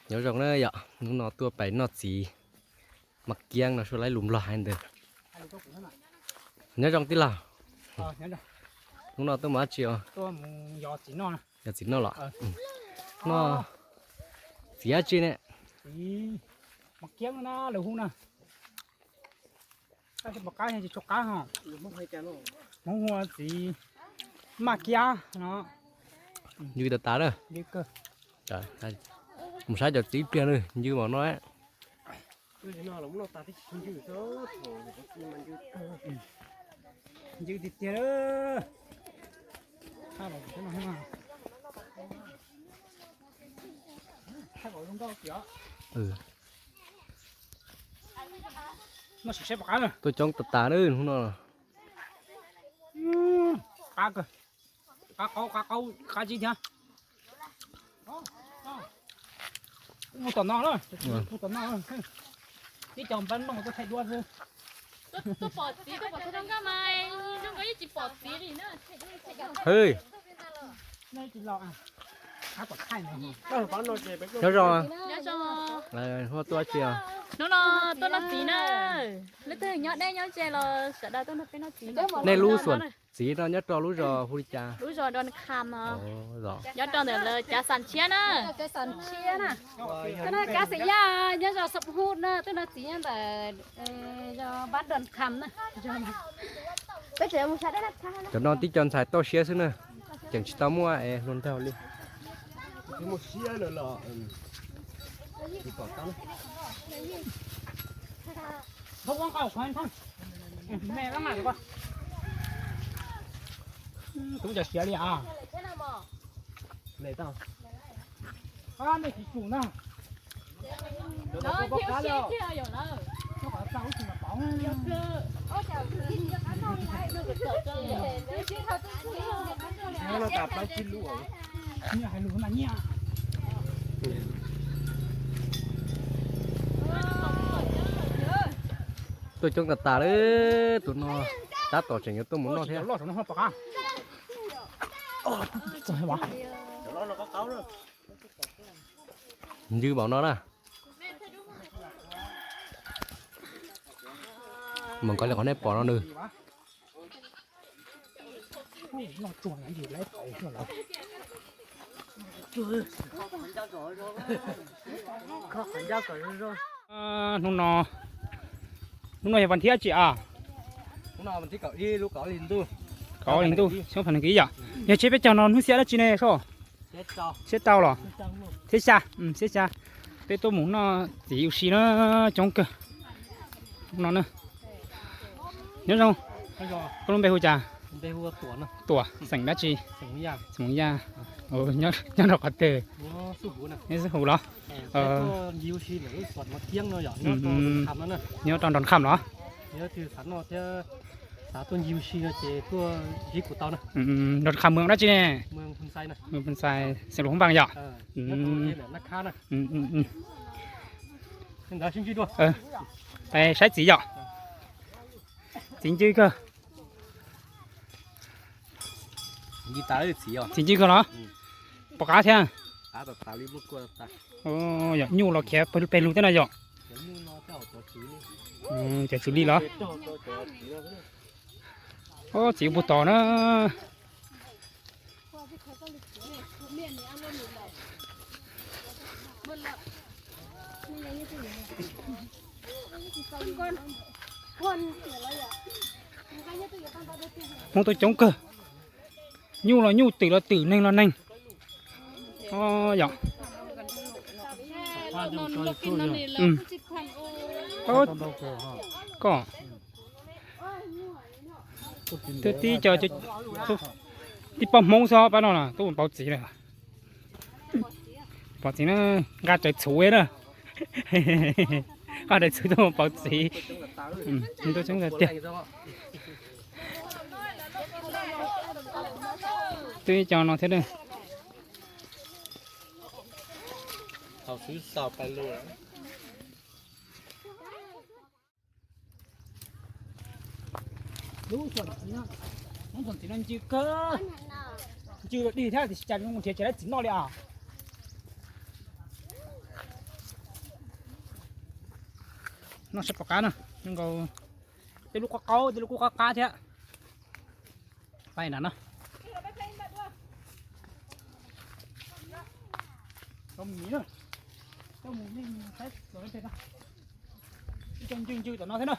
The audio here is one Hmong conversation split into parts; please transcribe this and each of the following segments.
Nyob zoo na yom, hnub no tuaj pais noj txiv mas kiab no, suav laib lus Nplog hais ntawd. Nyob zoo tij laug. Hnub no tuaj mus dab tsi os? Yog txiv noj los? Noj txiv dab tsi ne? Hmoob hu txiv maj kiab no. Ncw tas tas na. Mus saib cov txiv ib pliag na, ncw mam no. Ncw tiag tiag. Tuaj coob tas tas na hnub no. Qab kawg, qab qaub, qab qaub, qab zib thiab. Ub tom no na, ub tom no, tib co npab noj tuaj thaij duab xwb. Tuaj pom txiv, tuaj pom tub nkauj mas, tub nkauj yeej tsis pom txiv li na. Nyob zoo. Nyob zoo. Hnub no tuaj noj txiv na. Leej twg nyob deb nyob ze los sawv daws tuaj nrog peb noj txiv. Nej lub xum txiv no nyob rau lub zos hu li cas? Lub zos Dua Kham no. Nyob rau ntawm lawv Cav Xam Tshiab na. Cav Xam Tshiab na. Koj no Kav Xeem Yaj nyob zos Xab Hub na, tuaj noj txiv nyob ntawm zos Npab Dua Kham na. Cov no tib co ntxhais toj siab xwb na, tseem tsis tau muaj es hluas nraug li. Tub cov siav li as. Nej tsis tsum na. Tuaj coob tas tas li, tus no tab tom tseem yuav tuaj mus noj thiab. Ncw npaum no na. Mas kov li qhov nej pom no nws. Hnub no, hnub no yog vas thib dab tsi a? Kaum ib lub kaum ob hlis ntuj, xyoo ob phav nees nkaum ib yom. Yog tsheb peb caug no hnub xiab dab tsi ne Soj? Xiab rau los? Xiab xya, xiab xya. Peb tuaj mus noj txiv ua si na, coob kawg. Hnub no na. Nyob zoo. Koj lub npe hu cas? Tuam, xeem dab tsi? Xeem Yaj. Nyob rau qhov twg? Nyob Xab Hus los? Nyob rau Nroos Kham los? Nroos Kham mus dab tsi ne? Mus Phoos Xais, xeem Luas Phab Npas yom? Saib txiv yom? Txiv ncw kawg. Txiv ncw kawg los? Pom qab thiab. Yog nyuj los khiav pes lug thiab na yom? Cov tswv li los? Txiv puag tod na. Hmoob tuaj coob kawg. Nyuj los nyuj, twm los twm, neeg los neeg. Yog Koj, twb tib cov, tib pab Hmoob xwb pab no na, tuaj mus pauv txiv na. Pauv txiv na, nqa rawv txhuv na. Nqa rawv txhuv tuaj mus pauv txiv. Tuaj tseeb tiag. Twb cov no thiab. Lub txhuam txiv no ncw kawg, ncw dig thiab tiam sis cas nrhiav tsis tau txiv noj li os. Noj sab pom qab na, nkaus tej lub qaub qaub, tej lub kuj qab qab thiab. Pab na no. Tau miv na, coj mus nej saib los pem no. Ib co ncw ncw tom no thiab na,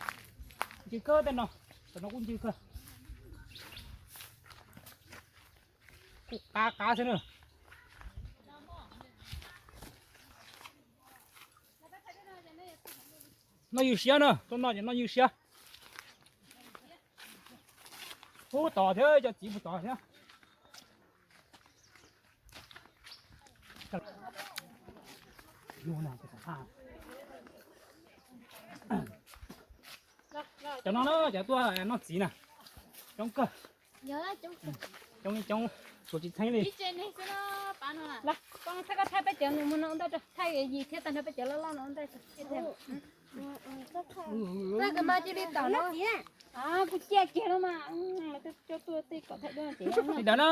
ncw kawg tej no, tom no kuj ncw kawg. Kuj qab qab xwb na. Noj ywg siab na, tuaj noj ces noj ywg siab. Ub, tod thiab, cov txiv puag tod thiab. Cov no na, cov tuaj noj txiv na, coob kawg. Coob li coob, tsuas tsis txheeb li. Thaij peb cov no mus no ntej, thaij yim thiab tag nrho peb cov loj loj no ntej. Kuv ciaj kiag no mas, coj tuaj tej kom thaij duab ces. Li ntawd na.